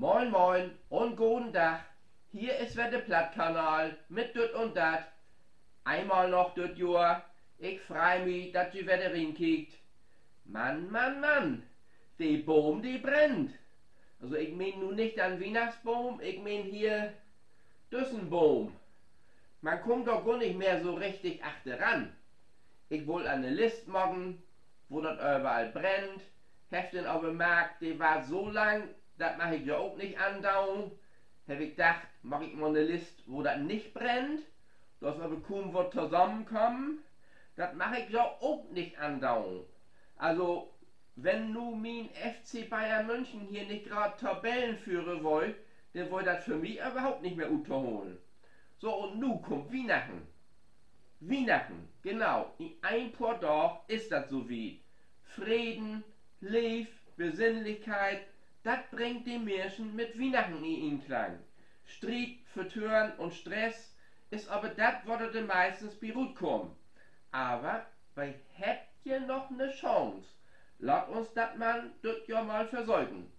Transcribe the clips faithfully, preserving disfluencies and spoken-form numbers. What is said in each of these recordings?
Moin, moin un goden Dag. Hier is wedder de Plattkanal mit Düt un Dat. Eenmal noch düt Johr. Ik frei mi, dat ji wedder rinkiekt. Mann, Mann, Mann, de Boom, de brennt. Also, ik meen nu nich den Wiehnachtsboom, ik meen hier düssen Boom. Man kummt dor gor nich mehr so richtig achteran. Ik wull en List maken, wo dat överall brennt, heff denn aver markt, de warrt so lang, dat mag ik ja ok nich andoon. Heff ik dacht, maak ik mal 'ne List, wo dat nich brennt. Dor is aver kuum wat tosamenkamen. Dat mag ik ja ok nich andoon. Also, wenn nu mien F C Bayern München hier nich graad Tabellenführer weer, denn weer dat för mi överhaupt nich mehr uttoholen. So, un nu kummt Wiehnachten. Wiehnachten, genau, in een poor Daag is dat so wiet. Freden, Leev, Besinnlichkeit, dat bringt de Minschen mit Wiehnachten in Inklang. Striet, Vertören un Stress is aver dat, wat dor de meistens bi rutkummt. Aver wi hebbt ja noch 'ne Chance. Laat uns dat man düt Johr mal versöken.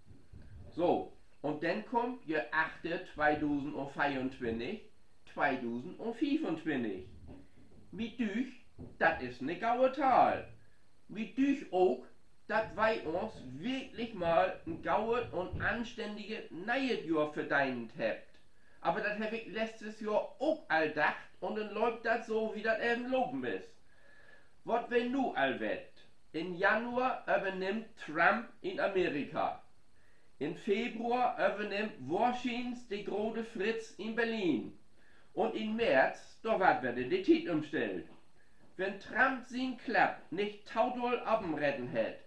So, un denn kummt je achter tweedusendveeruntwintig, tweedusendveeruntwintig. Mi dücht, dat is 'ne gaue Tahl. Mi dücht ok, dat wi uns wirklich mal en gauet un anstänniget nee'et Johr verdeent hebbt. Aver dat heff ik letztes Johr ok al dacht un denn löppt dat so, wie dat even lopen is. Wat wi nu al weet: In Januar övernimmt Trump in Amerika. In Februar övernimmt wohrschiens de grote Fritz in Berlin. Un in März, dor warrt wedder de Tiet ümstellt. Wenn Trump sien Klapp nich to dull open reten hett,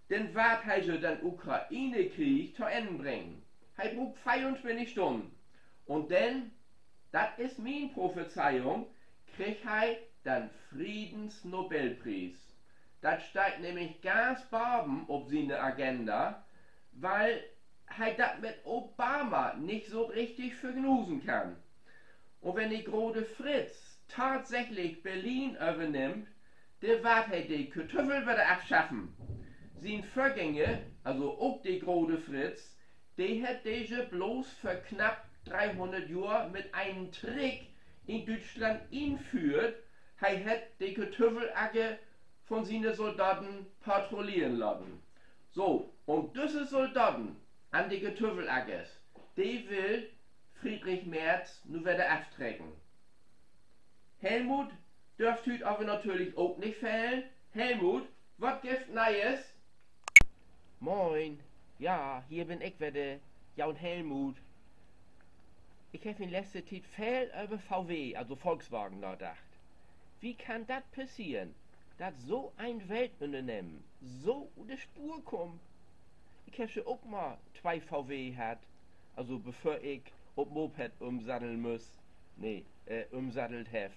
denn warrt he jo den Ukraine-Krieg to Enn bringen. He bruukt veeruntwintig Stunnen. Un denn, dat is mien Prophezeiung, kriggt he den Friedensnobelpries. Dat steiht nämlich ganz baven op siene Agenda, wiel he dat mit Obama nich so richtig vergnusen kann. Un wenn de grote Fritz tatsächlich Berlin övernimmt, denn warrt he de Kartüffel wedder afschaffen. Sien Vörgänger, also ok de grote Fritz, de hett dese bloots vör knapp dreehunnert Johr mit enen Trick in Düütschland inföhrt. He hett de Kartüffelacker von siene Soldaten patrulleren laten. So, un düsse Soldaten an de Kartüffelackers, de will Friedrich Merz nu wedder aftrecken. Helmut dörf hüüt aver natürlich ok nich fehlen. Helmut, wat gifft Nee'es? Moin. Ja, hier bün ik wedder, jo'n Helmut. Ik heff in letzte Tiet veel över V W, also Volkswagen, nadacht. Wie kann dat passeren, dat so en Weltünnernehmen so ut de Spoor kummt? Ik heff jo ok mal twee V W hatt, also bevör ik op Moped ümsaddeln müss, nee, äh, ümsaddelt heff.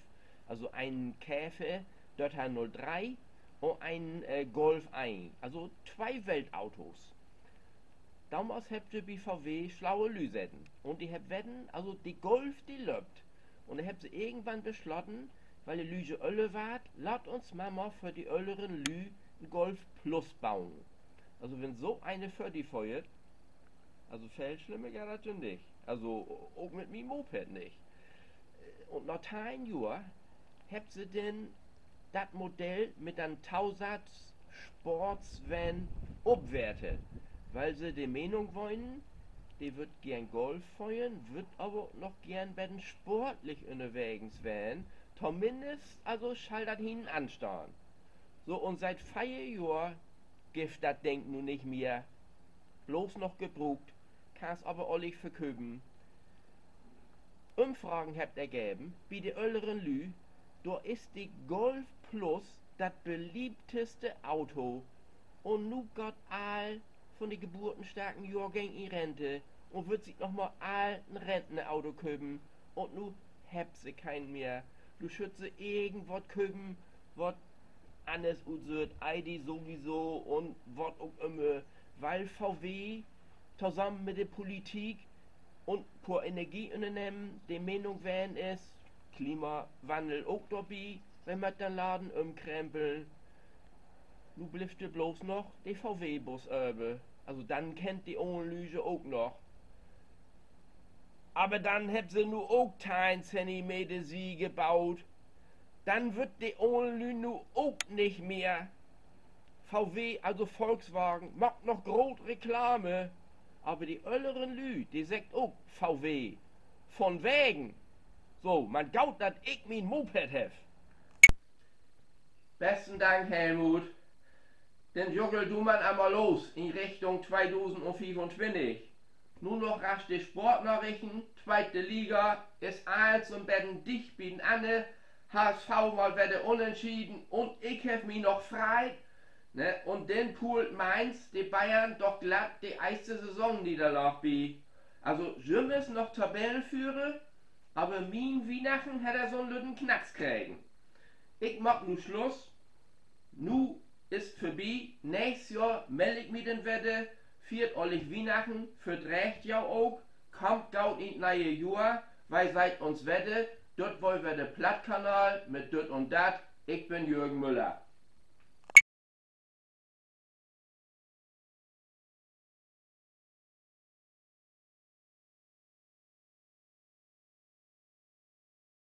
Also en Käfer, Dörtern null dree, un en, äh, Golf een, also twee Weltautos. Domals hebbt se bi V W slaue Lüüd seten. Un de hebbt weten, also de Golf, de löppt. Un denn hebbt se irgendwann besloten, wiel de Lüüd öller warrt, laat uns man mal för de ölleren Lüüd en Golf Plus boen. Also wenn so een vör di föhrt, also veel slimmer geiht dat jo nich. Also ok mit mien Moped nich. Un na teihn Johr hebbt se denn dat Modell mit den Tosatz Sportsvan opwertet, wiel se de Menung weren, de wüllt geern Golf föhren, wüllt aver ok noch geern beten sportlich ünnerwegens weren. Tominnst also schall dat hinnen anstahn. So, un siet veer Johr gifft dat Ding nu nich mehr. Bloots noch gebruukt, kannst aver ollig verköpen. Ümfragen hebbt ergeven, bi de ölleren Lüüd, dor is de Golf Plus dat beliebteste Auto. Un nu gaht all von de geburtenstarken Johrgäng in Rente un wüllt sik noch mal all en Rentenauto köpen. Un nu hebbt se keen mehr. Nu schüllt se irgendwat köpen, wat anners utsüht, Aldi sowieso un wat ok ümmer, wiel V W tosamen mit de Politik un poor Energieünnernehmen de Menung weren is, Klimawannel ok dorbi, wi mööt den Laden ümkrempeln. Nu blifft dor bloots noch de V W-Bus över. Also den kennt de olen Lüüd ok noch. Aver denn hebbt se nu ok teihn Zentimeter Siege baut. Denn wüllt de olen Lüüd nu ok nich mehr. V W, also Volkswagen, maakt noch groot Reklame. Aver de ölleren Lüüd, de seggt ok V W. Vunwegen. So, man goot, dat ik mien Moped heff. Besten Dank, Helmut. Denn juggel du man eenmal los in Richtung tweedusendfiefuntwintig. Nu noch rasch de Sportnarichten. Tweete Liga is allens so'n beten dicht bi'nanner. H S V mal wedder unentschieden un ik heff mi noch freit, ne? Un denn puult Mainz de Bayern doch glatt de eerste Saisonnederlaag bi. Also, jümmers noch Tabellenführer, aver mien Wiehnachten hett so'n lütten Knacks kregen. Ik maak nu Sluss. Nu is 't vörbi. Nächst Johr mell ik mi denn wedder. Fiert ollig Wiehnachten, verdreegt jo ok. Kaamt goot in 't ne'e Johr. Wi seht uns wedder. Dat weer wedder de Plattkanal mit Düt un Dat. Ik bün Jürgen Müller.